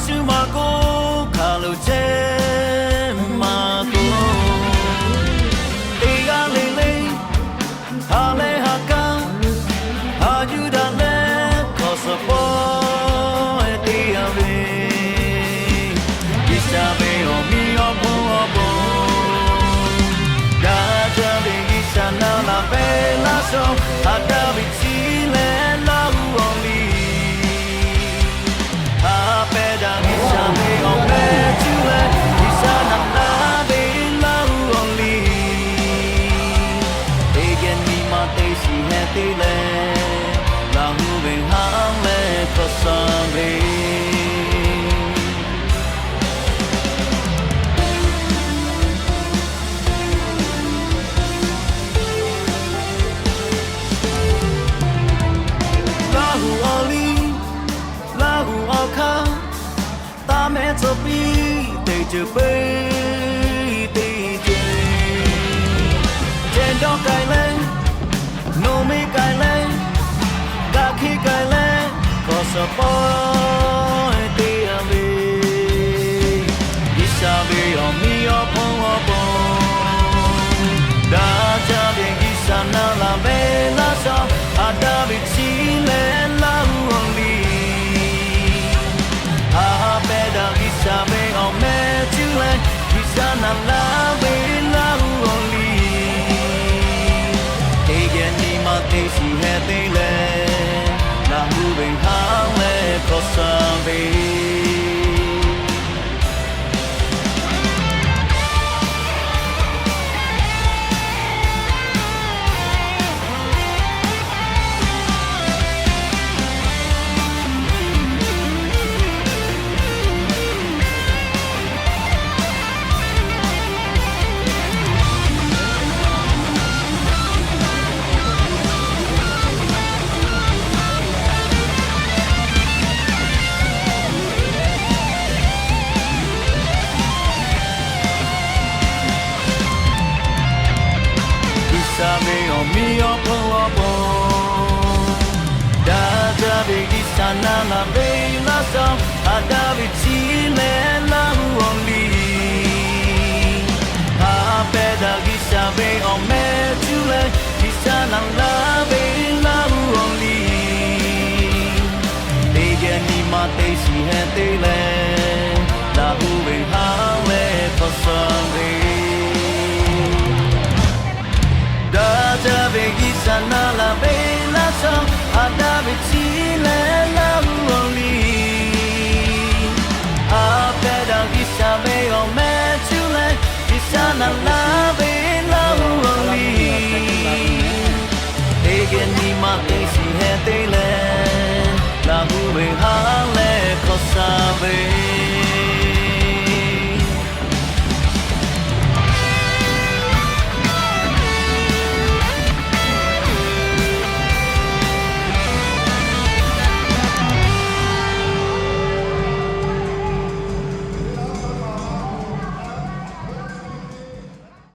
Masumago kaloche mako Ega lele hale haka ayuda le kosopo etiabe Isabe o mi o bo o bo Da jabe isana la bela so adabi chile la uoli 就被地追，见到盖嘞，农民盖嘞，家起盖嘞，可是不的阿咪，一下被阿咪阿碰阿碰，大家的一下那拉贝拉少，阿达比起来拉乌里，阿贝达一下被阿妹。 Isana la la uoli Egen ni ma te si he te le La hu be ha le kosa be. Na la so adabi chile la uoli ha peda gisa be o me chule gisa na la be la uoli ege ni ma te si he te le la u be ha le kosa be da ja be gisa na la be la so adabi chile la uoli na la be la uoli ege ni ma te si he te le la hu be ha le kosa be.